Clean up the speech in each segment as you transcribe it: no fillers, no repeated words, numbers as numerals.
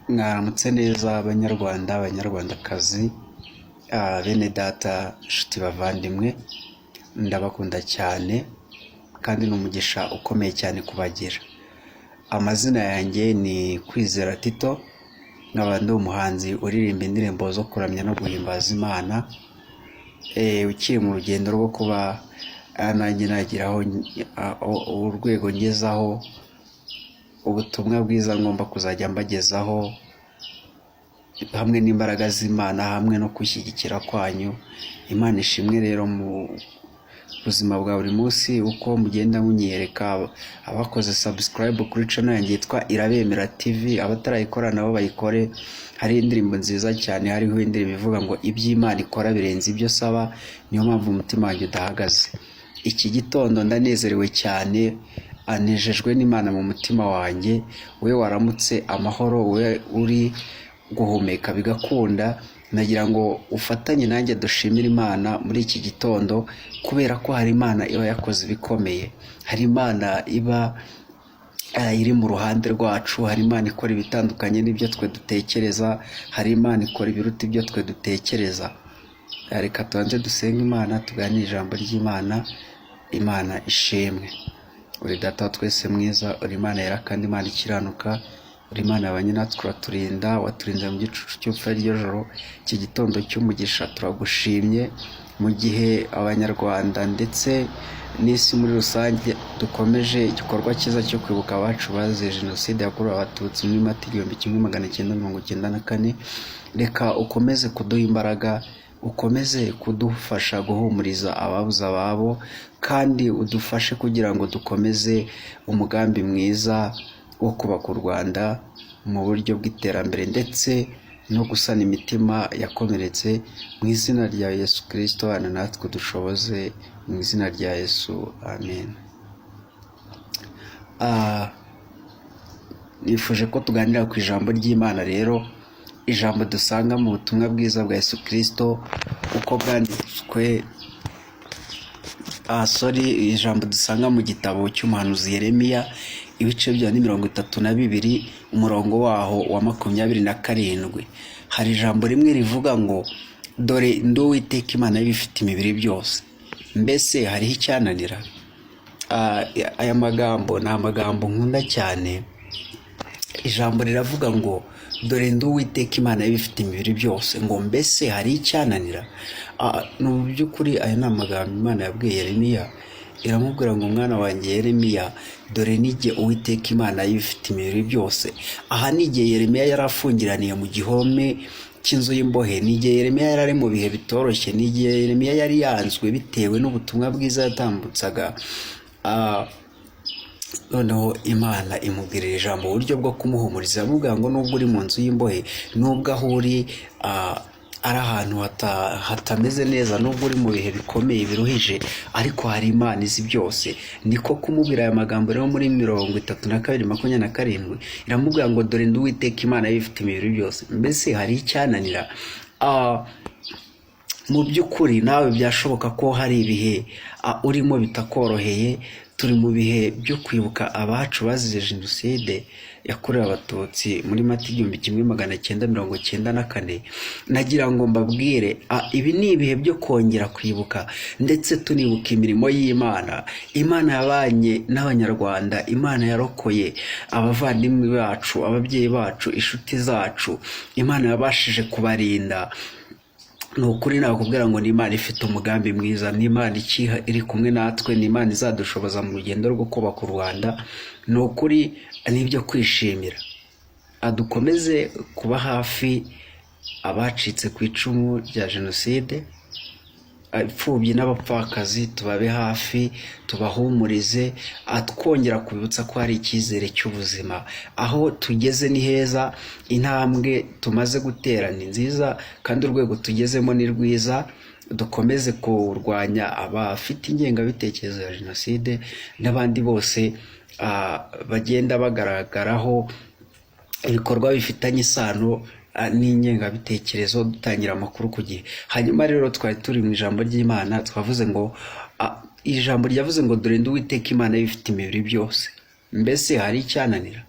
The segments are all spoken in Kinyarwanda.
Mwaramutse neza banyarwanda, banyarwandakazi, bene data, nshuti bavandimwe, ndabakunda cyane kandi ni umugisha ukomeye cyane kubagira. Amazina yanjye ni Kwizera Tito, nkaba ndi umuhanzi uririmba indirimbo zo kuramya no guhimbaza Imana, ukiri mu rugendo rwo kuba nanjye nageraho urwego ngezaho ubutumwa bwiza ngomba kuzajya mbagezaho, hamwe n'imbaraga z'Imana, hamwe no gushyigikira kwanyu. Imana ishimwe rero mu buzima bwa buri munsi uko mugenda munyereka, abakoze subscribe kuri channel yanjye yitwa Irabemera TV, abatarayikora nabo bayikore. Hari indirimbo nziza cyane, hariho indirimbo ivuga ngo iby'Imana ikora birenze ibyo saba, niyo mpamvu umutima wanjye udahagaze. Iki gitondo ndanezerewe cyane, anejejwe n'Imana mu mutima wanjye. We waramutse amahoro, we uri guhumeka bigakunda, nagira ngo ufatanye nanjye dushimire Imana muri iki gitondo, kubera ko hari Imana iba yakoze ibikomeye, hari Imana iba iri mu ruhande rwacu, hari Imana ikora ibitandukanye n'ibyo twe dutekereza, hari Imana ikora ibiruta ibyo twe dutekereza. Reka tubanze dusenge Imana, tuganire ijambo ry'Imana. Imana ishimwe. Uri Data wa twese mwiza, uri Imana yera kandi Imana ikiranuka, uri Imana yabanye natwe uraturinda, waturinze mu gicucu cy'urupfu iryo joro, iki gitondo cy'umugisha turagushimye. Mu gihe Abanyarwanda ndetse n'isi muri rusange dukomeje igikorwa cyiza cyo kwibuka abacu bazize Jenoside yakorewe Abatutsi muri Mata 1994, reka ukomeze kuduha imbaraga, ukomeze kudufasha guhumuriza ababuze ababo, kandi udufashe kugira ngo dukomeze umugambi mwiza wo kubaka u Rwanda mu buryo bw'iterambere ndetse no gusana imitima yakomeretse. Mu izina rya Yesu Kirisito, bana natwe dushoboze, mu izina rya Yesu, amen. Nifuje ko tuganira ku ijambo ry'Imana rero, ijambo dusanga mu butumwa bwiza bwa Yesu Kirisito uko bwanditswe, sorry, ijambo dusanga mu gitabo cy'umuhanuzi Yeremiya, ibice bya ni 32, umurongo waho wa 27. Hari ijambo rimwe rivuga ngo: "Dore ndi Uwiteka Imana y'ibifite imibiri byose, mbese hariho icyananira?" Aya magambo ni amagambo nkunda cyane. Ijambo riravuga ngo: "Dore ndi Uwiteka Imana y'ibifite imibiri byose," ngo: "Mbese hari icyananira?" Mu by'ukuri aya ni amagambo Imana yabwiye Yeremiya, iramubwira ngo: "Mwana wanjye Yeremiya, dore nijye Uwiteka Imana y'ibifite imibiri byose." Aha ni igihe Yeremiya yari afungiraniye mu gihome cy'inzu y'imbohe, ni igihe Yeremiya yari ari mu bihe bitoroshye, ni igihe Yeremiya yari yanzwe bitewe n'ubutumwa bwiza yatambutsaga. Noneho Imana imubwirira ijambo uburyo bwo kumuhumuriza, iramubwira ngo: "Nubwo uri mu nzu y'imbohe, nubwo aho uri ari ahantu hatameze neza, nubwo uri mu bihe bikomeye biruhije, ariko hari Imana izi byose." Niko kumubwira aya magambo rero muri 32:27, iramubwira ngo: "Dore ndi Uwiteka Imana y'ibifite imibiri byose, mbese hari icyananira?" Mu by'ukuri nawe byashoboka ko hari ibihe urimo bitakoroheye. Turi mu bihe byo kwibuka abacu bazize Jenoside yakorewe Abatutsi muri Mata 1994. Nagira ngo mbabwire, ibi ni ibihe byo kongera kwibuka ndetse tunibuka imirimo y'Imana. Imana yabanye n'Abanyarwanda, Imana yarokoye abavandimwe bacu, ababyeyi bacu, inshuti zacu, Imana yabashije kubarinda. Ni ukuri nakubwira ngo ni Imana ifite umugambi mwiza, ni Imana iri kumwe natwe, ni Imana izadushoboza mu rugendo rwo kubaka u Rwanda. Ni ukuri ni ibyo kwishimira. Dukomeze kuba hafi abacitse ku icumu rya Jenoside, imfubyi n'abapfakazi, tubabe hafi, tubahumurize, twongera kubibutsa ko hari icyizere cy'ubuzima. Aho tugeze ni heza, intambwe tumaze gutera ni nziza, kandi urwego tugezemo ni rwiza. Dukomeze kurwanya abafite ingengabitekerezo ya Jenoside n'abandi bose bagenda bagaragaraho ibikorwa bifitanye isano n'ingengabitekerezo, dutangira amakuru ku gihe. Hanyuma rero twari turi mu ijambo ry'Imana, twavuze ngo ijambo ryavuze ngo: "Dore ndi Uwiteka Imana y'ibifite imibiri byose, mbese hari icyananira?"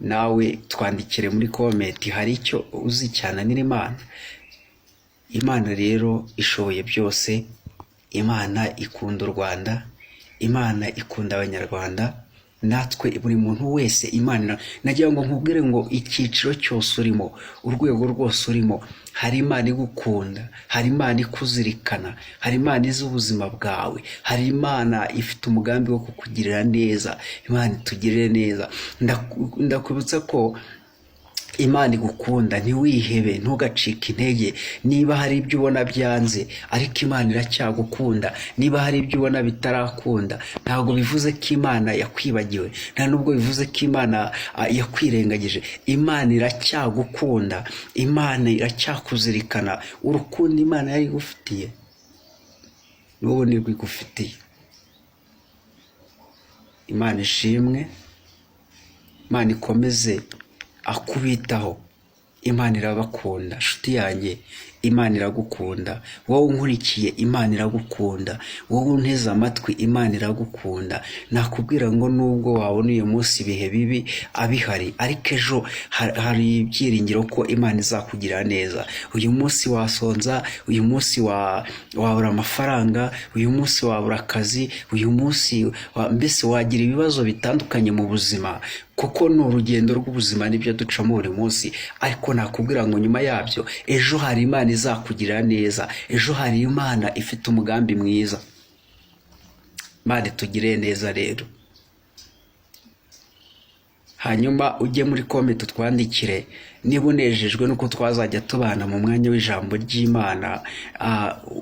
Nawe twandikire muri comment, hari icyo uzi cyananira Imana? Imana rero ishoboye byose. Imana ikunda u Rwanda, Imana ikunda Abanyarwanda, natwe buri muntu wese Imana. Nagira ngo nkubwire ngo icyiciro cyose urimo, urwego rwose urimo, hari Imana igukunda, hari Imana ikuzirikana, hari Imana izi ubuzima bwawe, hari Imana ifite umugambi wo kukugirira neza. Imana itugirire neza. Ndakwibutsa ko Imana igukunda. Ntiwihebe, ntugacike intege. Niba hari ibyo ubona byanze, ariko Imana iracyagukunda. Niba hari ibyo ubona bitarakunda, ntabwo bivuze ko Imana yakwibagiwe, nta nubwo bivuze ko Imana yakwirengagije. Imana iracyagukunda, Imana iracyakuzirikana. Urukundo Imana yari igufitiye n'ubu nirwo igufitiye. Imana ishimwe, Imana ikomeze akubitaho. Imana irabakunda, nshuti yanjye. Imana iragukunda wowe unkurikiye, Imana iragukunda wowe unteze amatwi, Imana iragukunda. Nakubwira ngo nubwo wabona uyu munsi ibihe bibi abihari, ariko ejo hari ibyiringiro ko Imana izakugirira neza. Uyu munsi wasonza, uyu munsi wabura amafaranga, uyu munsi wabura akazi, uyu munsi mbese wagira ibibazo bitandukanye mu buzima, kuko ni urugendo rw'ubuzima, nibyo ducamo buri munsi. Ariko nakubwira ngo nyuma yabyo ejo hari Imana izakugirira neza, ejo hari Imana ifite umugambi mwiza. Imana itugirire neza rero. Hanyuma ujye muri comment utwandikire niba unejejwe n'uko twazajya tubana mu mwanya w'ijambo ry'Imana,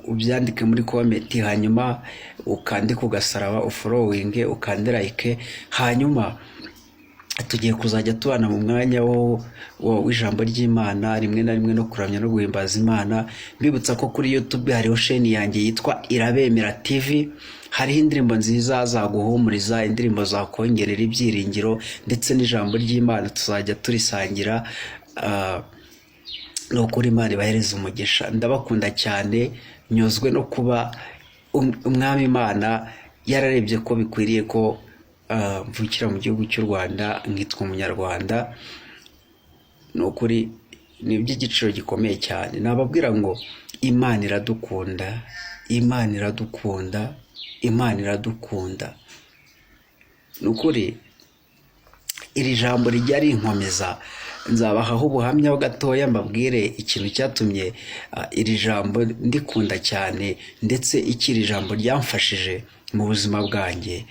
ubyandike muri comment, hanyuma ukande ku gasaraba, ufollowinge, ukande like. Hanyuma tugiye kuzajya tubana mu mwanya w'ijambo ry'Imana rimwe na rimwe, no kuramya no guhimbaza Imana. Mbibutsa ko kuri YouTube hariho chaîne yanjye yitwa Irabemera TV, hariho indirimbo nziza zaguhumuriza, indirimbo zakongerera ibyiringiro, ndetse n'ijambo ry'Imana tuzajya turisangira. Ni ukuri Imana ibahereza umugisha. Ndabakunda cyane, nyuzwe no kuba Umwami Imana yararebye ko bikwiriye ko mvukira mu gihugu cy'u Rwanda, nkitwa Umunyarwanda. Ni ukuri ni iby'igiciro gikomeye cyane. Nababwira ngo Imana iradukunda, Imana iradukunda, Imana iradukunda. Ni ukuri iri jambo rijya rinkomeza. Nzabahaho ubuhamya ho gatoya, mbabwire ikintu cyatumye iri jambo ndikunda cyane, ndetse iki iri jambo ryamfashije mu buzima bwanjye,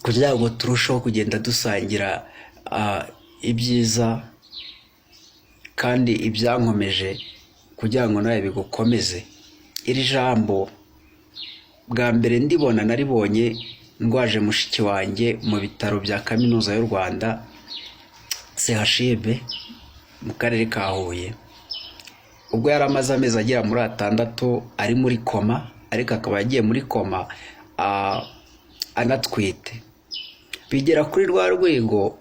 kugira ngo turusheho kugenda dusangira ibyiza kandi ibyankomeje, kugira ngo nawe bigukomeze. Iri jambo bwa mbere ndibona, naribonye ndwaje mushiki wanjye mu bitaro bya Kaminuza y'u Rwanda CHUB mu karere ka Huye, ubwo yari amaze amezi agera muri 6 ari muri koma, ariko akaba yagiye muri koma anatwite. Bigera kuri rwa rwego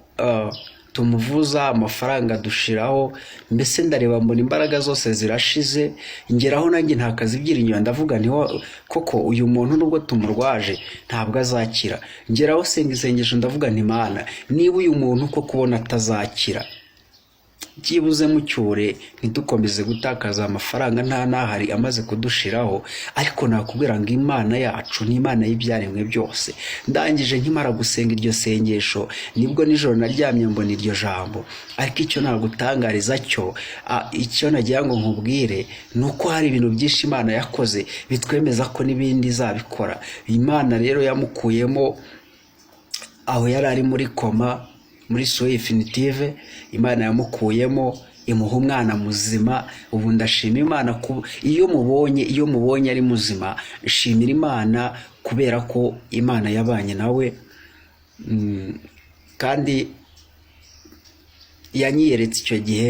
tumuvuza, amafaranga dushiraho, mbese ndareba mbona imbaraga zose zirashize, ngeraho nanjye ntakaza ibyiringiro. Ndavuga nti koko uyu muntu nubwo tumurwaje ntabwo azakira. Ngeraho senga isengesho, ndavuga nti: "Mana, niba uyu muntu koko ubona atazakira, byibuze mucyure, ntidukomeze gutakaza amafaranga nta n'ahari amaze kudushiraho." Ariko nakubwira ngo Imana yacu ni Imana y'ibyaremwe byose. Ndangije, nkimara gusenga iryo sengesho, nibwo nijoro naryamye mbona iryo jambo. Ariko icyo nagutangariza cyo, icyo nagira ngo nkubwire, ni uko hari ibintu byinshi Imana yakoze bitwemeza ko n'ibindi izabikora. Imana rero yamukuyemo aho yari ari muri koma, muri soins définitifs. Imana yamukuyemo imuha umwana muzima. Ubu ndashima Imana iyo mubonye ari muzima, nshimira Imana kubera ko Imana yabanye nawe. Kandi yanyiyeretse icyo gihe,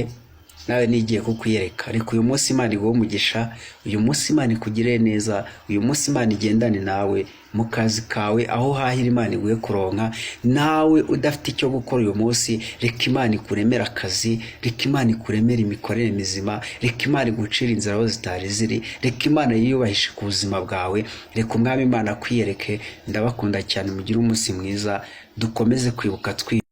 nawe nigiye kukwiyereka. Ariko uyu munsi Imana iguhe umugisha, uyu munsi Imana ikugirire neza, uyu munsi Imana igendane nawe mu kazi kawe, aho uhahira Imana iguhe kuronka. Nawe udafite icyo gukora uyu munsi, reka Imana ikuremere akazi, reka Imana ikuremere imikorere mizima, reka Imana igucire inzira aho zitari ziri, reka Imana yiyubahishe ku buzima bwawe, reka Umwami Imana akwiyereke. Ndabakunda cyane, mugire umunsi mwiza. Dukomeze kwibuka twi